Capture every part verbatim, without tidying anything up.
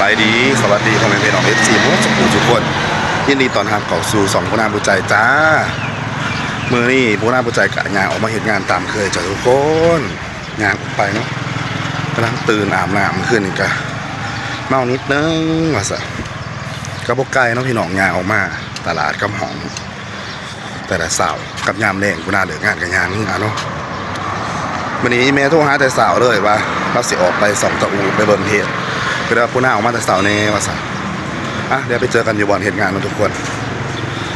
ไปดี สวัสดีพ่อแม่พี่น้อง เอฟซี หมดทุกผู้ทุกคน ยินดีต้อนรับเข้าสู่ช่องผู้นำผู้ใจจ้า มื้อนี้ผู้นำผู้ใจกะย่างออกมาเฮ็ดงานตามเคยจ้ะทุกคน ย่างออกไปเนาะ กำลังตื่นอาบน้ำ มื้อคืนนี้กะเมานิดนึงว่าซะ ก็บ่ไกลเนาะพี่น้อง ย่างออกมาตลาดกับห้อง แต่ละเช้ากับยามแลง ผู้นาเลิกงานก็ย่างเมือเนาะ มื้อนี้อีแม่โทรหาแต่เช้าเลยว่า เราสิออกไปส่องตะอูไปเบิ่งเฮ็ด ก็เลยว่าผู้นาออกมาแต่เช้าแน่ว่าซะ อ่ะ เดี๋ยวไปเจอกันอยู่บ่อนเฮ็ดงานเนาะทุกคน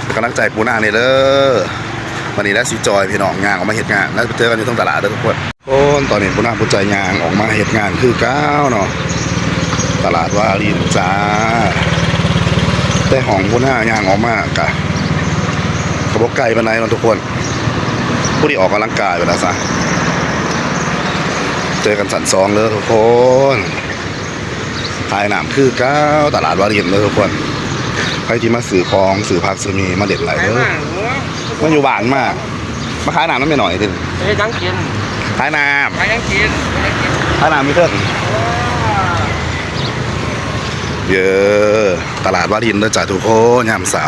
เป็นกำลังใจผู้นาแน่เด้อ มื้อนี้แล้วสิจอยพี่น้องย่างออกมาเฮ็ดงาน แล้วไปเจอกันอยู่ตรงตลาดเด้อทุกคน โอ้ ตอนนี้ผู้นาผู้ใจย่างออกมาเฮ็ดงานคือเก่าเนาะ ตลาดวารินจ้า แต่ห้องผู้นาย่างออกมากะ ก็บ่ไกลปานใดเนาะทุกคน ผู้ที่ออกกำลังกายไปแล้วซะ เจอกันชั้นสองเด้อทุกคน ขายน้ำคือเก่า ตลาดวารินเด้อทุกคน ใครที่มาซื้อของซื้อผักซื้อมีมาเล่นไหลเด้อ มาอยู่บ้านมาก มาขายน้ำนำแม่หน่อยติ เฮ็ดหยังกิน ขายน้ำ ขายหยังกิน ขายน้ำมีเทิง เย้ ตลาดวารินเด้อจ้ะทุกคน ยามเช้า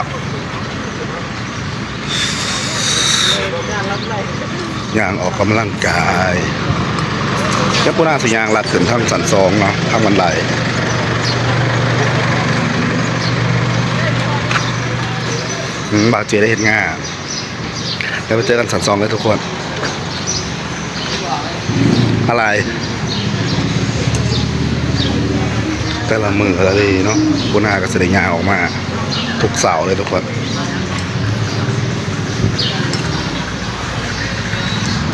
ย่างออกกำลังกาย แล้วผู้นาสิย่างลัดขึ้นทางชั้นสองเนาะ ทางบันได อืม บ่าวเจได้เฮ็ดงาน แล้วไปเจอกันชั้นสองเลยทุกคน อะไร แต่ละมื้อแต่ละเดย์เนาะ ผู้นาก็สิได้ย่างออกมาทุกเช้าเลยทุกคน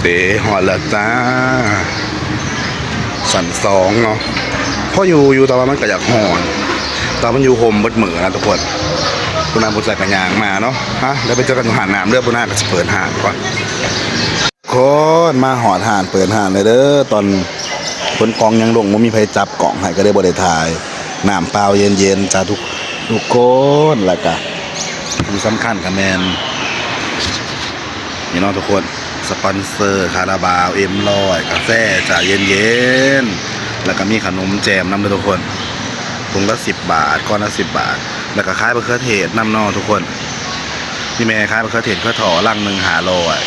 เต๋ ฮอดแล้วจ้า ชั้นสองเนาะ พออยู่อยู่ แต่ว่ามันก็อยากฮ้อน แต่มันอยู่ห่มเบิดมื้อนะทุกคน ผู้นาผู้ใจก็ย่างมาเนาะ ฮะ เดี๋ยวไปเจอกันอยู่ห้างน้ำเด้อ ผู้นาก็สิเปิดห้างก่อน คนมาฮอดห้างเปิดห้างเลยเด้อ ตอนขนของยังลงบ่มีไผจับกล่องให้ ก็เลยบ่ได้ถ่าย น้ำเปล่าเย็นๆจ้าทุก ทุกคน แล้วก็ที่สำคัญก็แม่น นี่เนาะทุกคน สปอนเซอร์คาราบาว เอ็มร้อย กาแฟจ้าเย็นๆ แล้วก็มีขนมแจมนำเด้อทุกคน ถุงละสิบบาท ก้อนละสิบบาท แล้วก็ขายมะเขือเทศนำเนาะทุกคน นี่แม่ขายมะเขือเทศ เขือเทาะ ลังหนึ่งห้าร้อย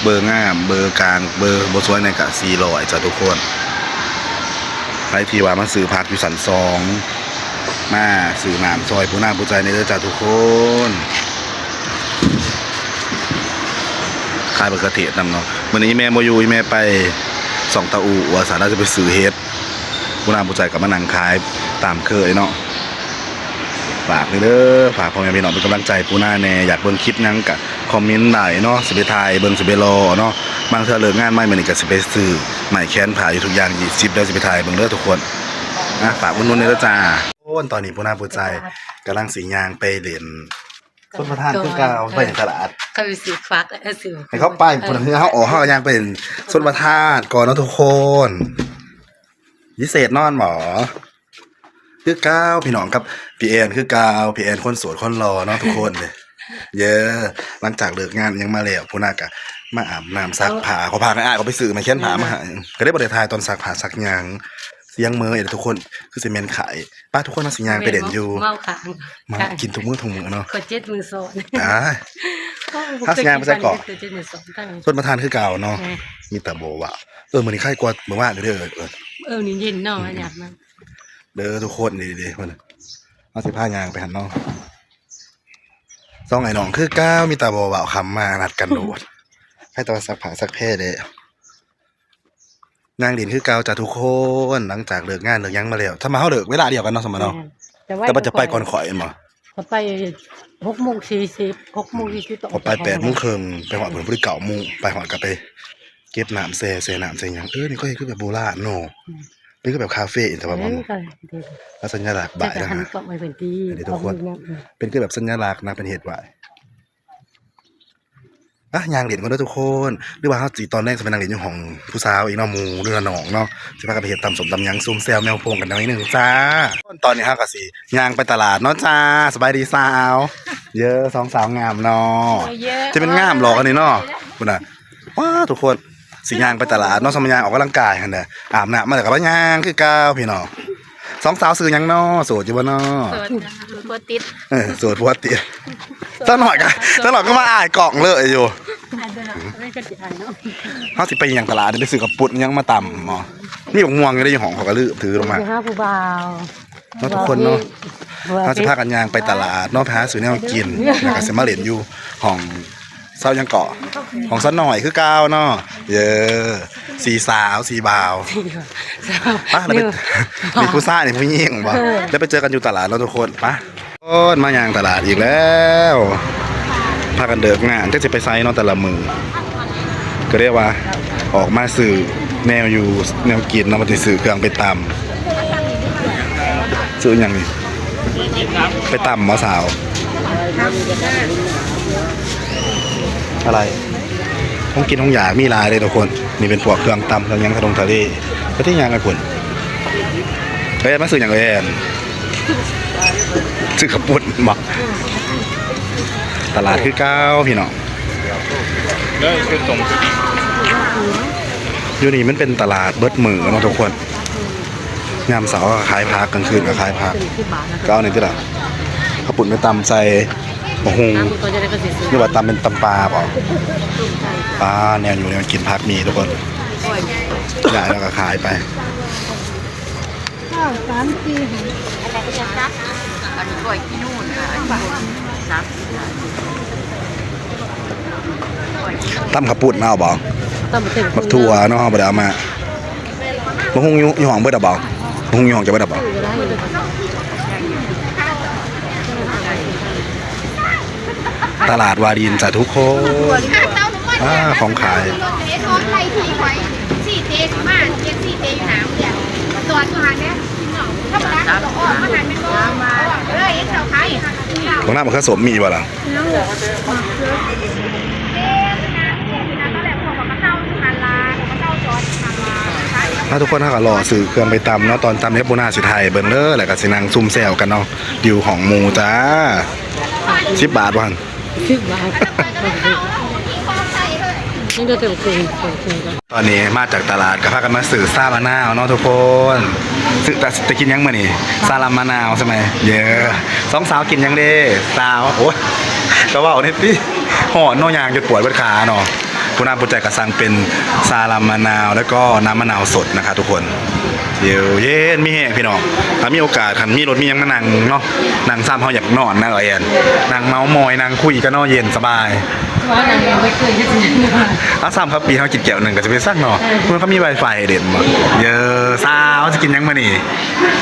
เบอร์งาม เบอร์กลาง เบอร์บ่สวยเนี่ยก็สี่ร้อยจ้ะทุกคน ใครที่ว่ามาซื้อผักอยู่ชั้นสอง มาซื้อน้ำซอยผู้นาผู้ใจแน่เด้อจ้ะทุกคน ขายมะเขือเทศนำเนาะ มื้อนี้แม่บ่อยู่ แม่ไปส่องตะอูว่าซั่น แล้วจะไปซื้อเห็ด ผู้นาผู้ใจก็มานั่งขายตามเคยเนาะ ฝากเด้อ ฝากพ่อแม่พี่น้องเป็นกำลังใจผู้นาแน่ อยากเบิ่งคลิปหยังก็คอมเมนต์ได้เนาะ สิไปถ่ายเบิ่ง สิไปรอเนาะ บางเทื่อเลิกงานมามื้อนี้ก็สิไปซื้อไม้แขวนผ้าอยู่ทุกอย่างยี่สิบ แล้วสิไปถ่ายเบิ่งเด้อทุกคน นะ ฝากอุดหนุนแน่เด้อจ้า โอ้ ตอนนี้ผู้นาผู้ใจกำลังสิย่างไปเล่นชลประทานคือเก่า ไปตลาด เขาไปซื้อฟัก เออ ซื้อ ให้เขาไป เออ พุ่นน่ะ คือเขาออก เขาก็ย่างไปเล่นชลประทานก่อนเนาะทุกคน พิเศษนอนหมอ คือเก่าพี่น้องครับ พี่แอนคือเก่า พี่แอนคนโสดคนหล่อเนาะทุกคนเลย เย้ หลังจากเลิกงานยังมาแล้ว ผู้นาก็มาอาบน้ำซักผ้า ขอผ้าให้อ้ายเขาไปซื้อไม้แขวนผ้ามาให้ ก็ได้บ่ได้ถ่ายตอนซักผ้าซักหยัง เสียงเมอเด้อทุกคน คือสิแม่นไข้ ป้าทุกคนมาสิย่างไปเล่นอยู่ เมาค่ะ มากินทุกมื้อทุกมื้อเนาะ ขอเจ็ดมื้อซ้อน อ่า โอ้ ถ้าสิย่างไปใส่เกาะ เจ็ดมื้อซ้อนตั้ง ชลประทานคือเก่าเนาะ แม่ มีแต่บ่ว่า เออ มื้อนี้ไข้กว่ามื้อวานเด้อ เออ เออ นี่เย็นเนาะ อยากมา เด้อทุกคน นี่ๆๆ เพิ่น เอาสิพาย่างไปหั่นเนาะ สองไอ้น้องคือเก่า มีแต่บ่เว้าคำมานัดกันโลด ให้แต่ว่าซักผ้าซักแพรเด้ ย่างเล่นคือเก่าจ้ะทุกคน หลังจากเลิกงานเลิกหยังมาแล้ว ถ้ามาเฮาเลิกเวลาเดียวกันเนาะ สมมุติเนาะ แม่น แต่ว่า แต่ว่าจะไปก่อนข่อยแม่นบ่ เขาไปหกโมงสี่สิบ หกโมงสี่สิบ ต้องออก เขาไป จากห้อง แปดโมงครึ่ง ไปฮอดเพิ่นพอดีเก้าโมง ไปฮอดก็ไปเก็บน้ำแช่ แช่น้ำแช่หยัง เออ นี่ก็เฮ็ดคือแบบโบราณเนาะ อืม เป็นคือแบบคาเฟ่ แต่ว่าบ่ เออ ก็ดี แล้วสัญลักษณ์บ่าย แต่ก็ นะ หัน ฮะ กล้องไว้เพิ่นติ อันนี้ทุกคน เอามือนำ อืม เป็นคือแบบสัญลักษณ์นะ เป็นเฮ็ดไว้ อ่ะ ย่างเล่นกันเด้อทุกคน หรือว่าเฮาสิตอนแรกสิไปนั่งเล่นอยู่ห้องผู้สาวอีกเนาะ หมู่หรือว่าน้องเนาะ สิพากันไปเฮ็ดตำส้มตำหยัง ซุ่มแซวแมวโพงกันหน่อยหนึ่งจ้า ตอนนี้เฮาก็สิย่างไปตลาดเนาะจ้า สบายดีสาว เย้ สองสาวงามเนาะ เย้ จะเป็นงามหรอกอันนี้เนาะ พุ้นน่ะ ว้า ทุกคน สิย่างไปตลาดเนาะ สมัยย่างออกกำลังกายหั่นแหละ อาบน้ำมาแล้วก็มาย่างคือเก่าพี่น้อง สองสาวซื้อหยังน้อ โสดอยู่บ่น้อ โสดจ้ะ ผัวติด เออ โสดผัวติด สาวน้อยก็ สาวน้อยก็มาอ้ายกล้องเลยอยู่ เฮาสิไปหยังตลาด ไปซื้อข้าวปุ้นหยังมาตำหมอ มีบักม่วงอยู่ในห้อง เขาก็ลืมถือลงมา ไปหาผู้บ่าว เนาะทุกคนเนาะ ว่า เฮาสิพากันย่างไปตลาดเนาะ ไปหาซื้อแนวกิน แล้วก็สิมาเล่นอยู่ห้อง เซาหยังเกาะ ของสาวน้อยคือเก่าเนาะ เย้ สี่สาว สี่บ่าว สี่บ่าว ไปแล้วไป เดี๋ยว มีผู้ชายนี่ผู้หญิงบ่ เออ แล้วไปเจอกันอยู่ตลาดเนาะทุกคน ไป โอ้ย มาย่างตลาดอีกแล้ว พากันเดิกงาน จักสิไปไสเนาะแต่ละมื้อ ก็เรียกว่า ออกมาซื้อแนวอยู่ แนวกินเนาะ มาสิซื้อเครื่องไปตำ ซื้อหยังนี่ ไปตำบ่สาว อะไร ของกินของอยากมีหลายเลยทุกคน นี่เป็นพวกเครื่องตำ เครื่องหยัง ทะลงทะเล ไปที่หยังกันพุ่น เอ้ย มาซื้อหยังเอ้ย ซื้อข้าวปุ้นบ่ ตลาดคือเก่าพี่น้อง เด้อ คือตรง อยู่นี่มันเป็นตลาดเบิดมื้อเนาะทุกคน ยามเช้าก็ขายผัก กลางคืนก็ขายผัก ก็เอานี่ติล่ะ ข้าวปุ้นไปตำใส่บักหุ่ง หรือว่าตำเป็นตำปลาบ่ ปลาแนวอยู่แนวกิน ผักมีทุกคน ได้แล้วก็ขายไป ข้าวสามสี่ อันนี้ก็จะซัก อันนี้ก้อยขี้หนูนค่ะ อันนี้สามสิบ ตำข้าวปุ้นเอาบ่ ตำบักถั่ว บักถั่วเนาะ บ่ได้เอามา บักหุ่งอยู่ อยู่ห้องเบิดแล้วบ่ บักหุ่งอยู่ห้องจะเบิดแล้วบ่ ตลาดวารินจ้ะทุกคน อ่า ของขาย ของน้ำมะเขือส้มมีบ่ล่ะ ถ้าทุกคน เฮาก็รอซื้อเครื่องไปตำเนาะ ตอนตำเนี่ยปูนาสิถ่ายเบิ่งเด้อ แล้วก็สินั่งซุ่มแซวกันเนาะ อยู่ห้องหมู่จ้า สิบบาทบ่หั่น สิบบาท นี่ก็จะเป็นคนคน ตอนนี้มาจากตลาดก็พากันมาซื้อซาลามะนาวเนาะทุกคน ซื้อแต่จะกินหยังมื้อนี้ ซาลามะนาวใช่ไหม เย้ สองสาวกินหยังเด้ สาว โอ๊ย ก็เว้าได้ติ ฮ้อนเนาะ ย่างจนปวดเบิดขาเนาะ ผู้นั้นผู้ใจก็สั่งเป็นซาลามะนาว แล้วก็น้ำมะนาวสดนะคะทุกคน เดี๋ยวเย็นมีแฮงพี่น้อง ถ้ามีโอกาส คันมีรถมีหยังมานั่งเนาะ นั่งซ้ำเฮาอยากนอนนะเอ้ย นั่งเมาท์มอย นั่งคุยกันเนาะ เย็นสบาย ว่านั่งไปเกินก็สิ อ่ะ ซ้ำครับ ปีเฮากินแก้วหนึ่งก็จะไปสั่งเนาะ เออ เพิ่นเขามีไวไฟเด่นบ่ เยอะ สาวจะกินหยังมื้อนี้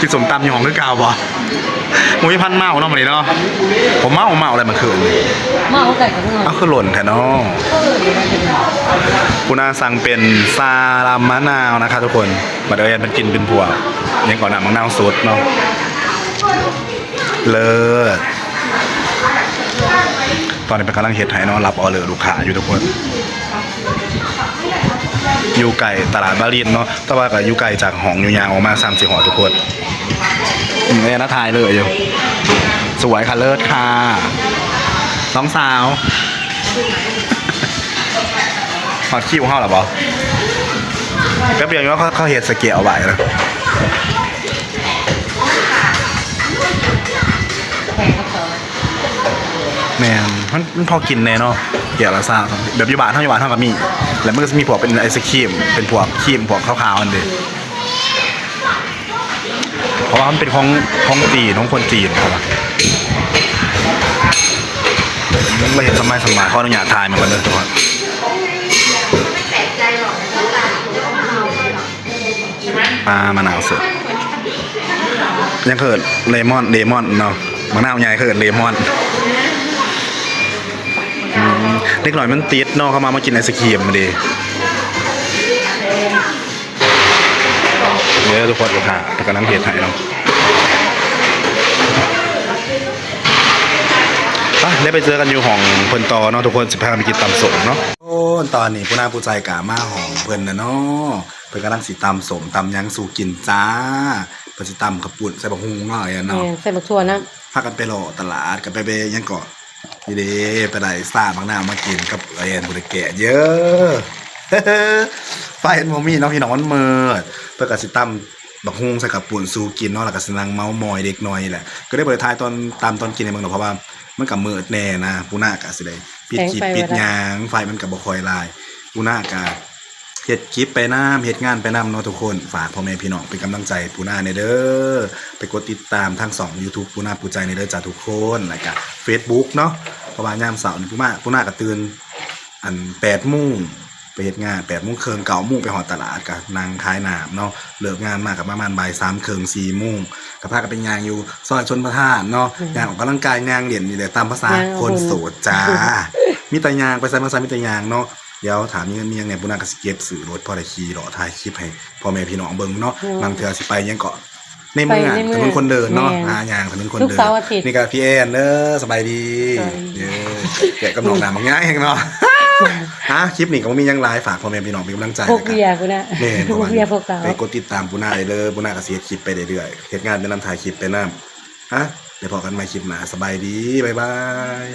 กินส้มตำอยู่ห้องคือเก่าบ่ หมูยพันเมาเนาะมื้อนี้เนาะ ผมเมา เมาอะไรเมื่อคืน เมาไก่กับเมา เอาคือหล่นแท้เนาะ ผู้น่าสั่งเป็นซาลามะนาวนะคะทุกคน มาเดี๋ยวแอนเป็นกินเป็นพวก ยังก่อนน้ำมะนาวสดเนาะ เลิศ ตอนนี้เป็นกำลังเฮ็ดให้เนาะ รับออเดอร์ลูกค้าอยู่ทุกคน อยู่ไกลตลาดวารินเนาะ แต่ว่าก็อยู่ไกลจากห้องอยู่ยางออกมาสามสี่หอทุกคน อืม เอ้ยนะ ถ่ายเลยอยู่ สวยค่ะ เลิศค่ะ น้องสาว ฮอดคิวเฮาแล้วบ่ แป๊บเดียวเนาะ เขา เขาเฮ็ดสเกลไว้นะ แม่น มัน มันพอกินแน่เนาะ แก้วละซาว แบบอยู่บ้านเฮา อยู่บ้านเฮาก็มี แล้วมันก็สิมีพวกเป็นไอศกรีม เป็นพวกครีม พวกขาวๆนั่นเด้ เพราะว่ามันเป็นของ ของจีน ของคนจีนเขาว่า มันเห็นสมัยสมัย ขออนุญาตถ่ายมันก่อนเด้อทุกคน อ่ามะนาวสด ยังเขินเลมอน เลมอนเนาะ มะนาวใหญ่เขินเลมอน อืม เด็กน้อยมันติดเนาะ เขามา มากินไอศกรีมมาดี เดี๋ยวทุกคน ลูกค้า แต่กำลังเฮ็ดให้เนาะ ไป แล้วไปเจอกันอยู่ห้องเพิ่นต่อเนาะทุกคน สิพาไปกินตำส้มเนาะ โอ้ ตอนนี้ผู้นางผู้ใจกะมาห้องเพิ่นนะเนาะ เพิ่นกำลังสิตำส้มตำหยังสู่กินจ้า เพิ่นสิตำข้าวปุ้นใส่บักหุ่งเนาะ ไอ้อันเนาะ แม่น ใส่บักถั่วนะ พากันไปเลาะตลาด ก็ไป ไปหยังเกาะ นี่เด้ ไปได้ซ่าบักนาวมากินกับไอ้อันผู้ใดแก่เยอะ ไฟมันบ่มีเนาะพี่น้อง มันมืด เพิ่นก็สิตำ บักฮุ่งใส่ข้าวปุ้นสู่กินเนาะ แล้วก็สินั่งเมาท์มอยเด็กน้อยนี่แหละ ก็ได้บ่ได้ถ่ายตอน ตามตอนกินให้เบิ่งดอก เพราะว่ามันก็มืดแน่นะ ปูนาก็สิได้ปิดคลิป แสงไฟ ปิด บ่ได้ หยัง ไฟมันก็บ่ค่อยหลาย ปูนาก็เฮ็ดคลิปไปนำ เฮ็ดงานไปนำเนาะทุกคน ฝากพ่อแม่พี่น้องเป็นกำลังใจปูนาแหน่เด้อ ไปกดติดตามทางช่อง YouTube ปูนาปูใจแหน่เด้อจ้าทุกคน แล้วก็ Facebook เนาะ เพราะว่ายามเช้านี่ปูนา ปูนาก็ตื่น อัน แปดโมง ไปเฮ็ดงาน แปดโมงครึ่ง เก้าโมงไปฮอดตลาด ก็นั่งขายน้ำเนาะ เลิกงานมาก็ประมาณบ่ายสามครึ่ง สี่โมง ก็พากันไปย่างอยู่ซอยชลประทานเนาะ อืม ย่างออกกำลังกาย ย่างเล่นนี่แหละ ตามภาษา ย่างเอา คนโสดจ้า มีแต่ย่าง ไปไสมาไสมีแต่ย่างเนาะ เดี๋ยวถ้ามีเงินมีหยังแหน่ ปูนาก็สิเก็บซื้อรถ พอได้ขี่เลาะถ่ายคลิปให้พ่อแม่พี่น้องเบิ่งเนาะ อืม บางเทื่อสิไปหยังเกาะ ในเมือง ไปในเมือง ถนนคนเดินเนาะ แม่น หาย่างถนนคนเดิน ทุกเสาร์อาทิตย์ นี่ก็พี่แอนเด้อ สบายดี สบายดี เด้อ แกะกับน้องน้ำบางอย่างเนาะ ฮะ คลิปนี้ก็บ่มีหยังหลาย ฝากพ่อแม่พี่น้องเป็นกำลังใจ พกเบียร์ปูนา แม่น พกเบียร์พกเต๋า ไปกดติดตามปูนาได้เลย ปูนาก็สิเฮ็ดคลิปไปเรื่อยๆ เฮ็ดงานไปนำ ถ่ายคลิปไปนำ ฮะ เดี๋ยวพบกันใหม่คลิปหน้า สบายดี บ๊ายบาย